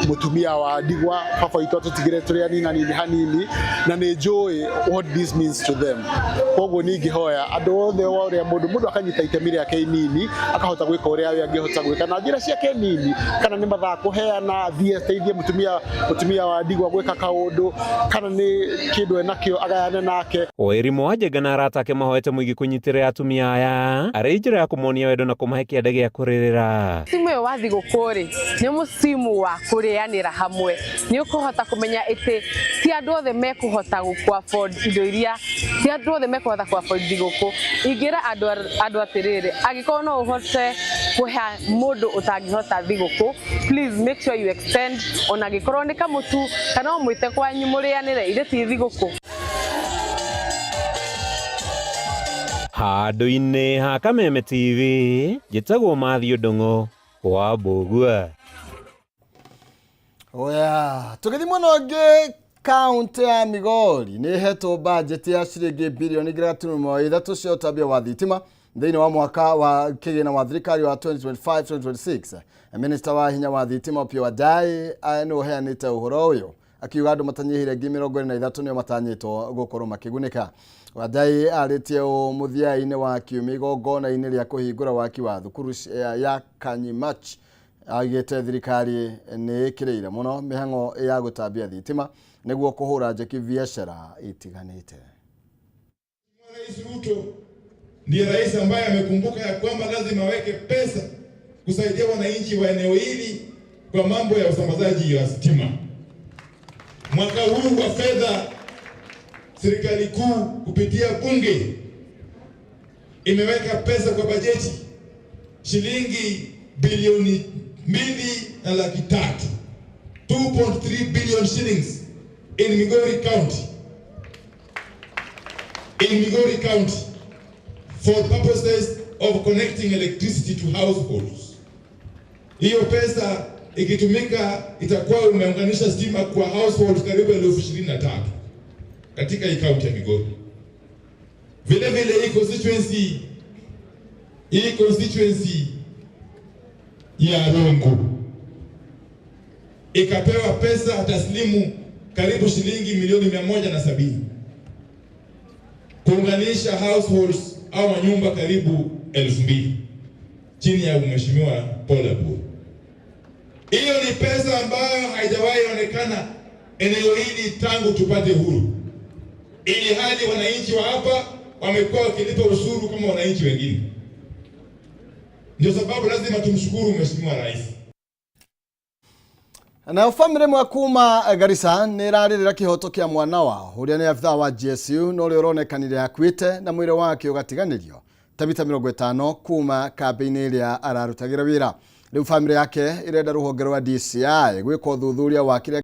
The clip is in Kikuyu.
Mũtumia wa ndigwa, baba witũ atũtigire tũrĩ anini anini hanini, na nĩ njũĩ what this means to them. Koguo niĩ ingĩhoya andũ othe, o ũrĩa mũndũ akanyita itemi rĩake inini, akahota gwĩka ũrĩa we angĩhota gwĩka na njĩra ciake nini, kana nĩ mathaa kũheana, athiĩ ateithie mũtumia wa ndigwa gwĩka kaũndũ, kana nĩ kĩndũ enakĩo agayane nake. Wairimu wa Njenga na arata ake mahoete mũingĩ kũnyitĩrĩra atumia aya arĩ njĩra ya kũmonia wendo na kũmahe kĩande gĩa kũrĩrĩra. Musimu ũyũ wa thigũkũ rĩ, nĩ musimu wa kũrĩanĩra hamwe. Nĩ ũkũhota kũmenya ĩtĩ ti andũ othe mekũhota gũ afford indo iria, ti andũ othe mekũhota kũ afford thigũkũ. Ingĩra andũ atĩrĩrĩ, angĩkorwo no ũhote kũhe mũndũ ũtangĩhota thigũkũ, please make sure you extend, ona angĩkorwo nĩ kamũtu kana ũmwĩte kwanyu mũrĩanĩre, ithe ti thigũkũ. Handũ-inĩ ha Kameme TV, njĩtagwo Matthew Ndung'u wa Mbũgua. Oya, tũgĩthiĩ mwena ũngĩ, kaunti ya Migori nĩ ĩhetwo bajeti ya ciringi birioni 2.3 cia ũtambia wa thitima thĩinĩ wa mwaka wa kĩgĩna wa thirikari wa 2025-2026. Minista wa hinya wa thitima Opiyo Wandayi nĩ ũheanĩte ũhoro ũyũ, akiuga andũ matanyihĩire 23,000 nĩo matanyĩtwo gũkorwo makĩgunĩka. Wandayi arĩtie ũũ mũthia-inĩ wa kiumia igongona-inĩ rĩa kũhingũra waki wa thukuru ya Kanyimach. Augĩte thirikari nĩ ĩkĩrĩire mũno mĩhang'o ya gũtambia thitima nĩguo kũhũra njeki biacara itiganĩte. Rais Ruto ndiye rais ambaye amekumbuka ya kwamba lazima aweke pesa kusaidia wananchi wa eneo hili kwa mambo ya usambazaji wa stima. Mwaka huu wa fedha, serikali kuu kupitia bunge imeweka pesa kwa bajeti shilingi bilioni 2 na 300,000, 2.3 billion shillings in Migori County, in Migori County for purposes of connecting electricity to households. Hiyo pesa ikitumika itakuwa umeunganisha stima kwa households karibu 23,000 katika hii kaunti ya Migori. Vile vile hii constituency ya Rongo ikapewa pesa taslimu karibu shilingi milioni 170 kuunganisha households au manyumba karibu 2,000 chini ya Mheshimiwa Paul Abuor. Hiyo ni pesa ambayo haijawahi onekana eneo hili tangu tupate huru, ili hali wananchi wa hapa wamekuwa wakilipa ushuru kama wananchi wengine. Ndio sababu lazima tumshukuru Mheshimiwa Rais. Nayo bamĩrĩ ĩmwe kuma Garissa nĩ ĩrarĩrĩra kĩhoto kĩa mwana wao ũrĩa nĩ abithaa wa GSU na ũrĩa ũronekanire akuĩte na mwĩrĩ wake ũgatiganĩrio ta mita 50 kuma kambĩ-inĩ ĩrĩa ararutagĩra wĩra. Rĩu bamĩrĩ yake ĩrenda rũhonge rwa DCI gwĩka ũthuthuria wa kĩrĩa